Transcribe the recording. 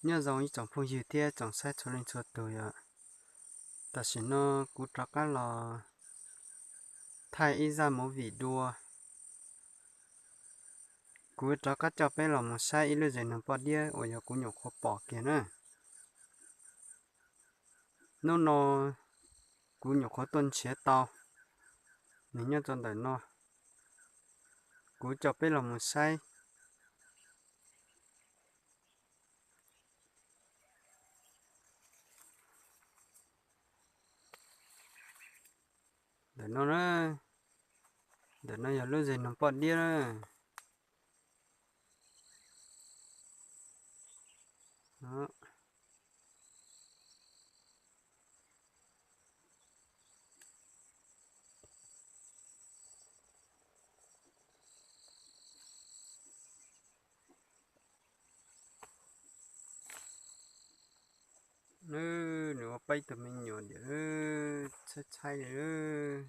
Nyob zoo ib tsoom phooj ywg thiab tsoom saib txhua leej txhua tus yom. Tam sim no kuv rov qab los thaij ib zaj movie dua. Kuv rov qab coj peb los mus saib ib lub zes noog poj diab uas yog kuv nyuam qhuav pom kiag na. Hnub no kuv nyuam qhuav tuaj nrhiav tau, nws nyob rau ntawm no. Kuv coj peb los mus saib. Ntawm no na, ntawm no yog lub zes noog poj diab na. Nws ua peb tug me nyuam diam, tshaib tshaib li.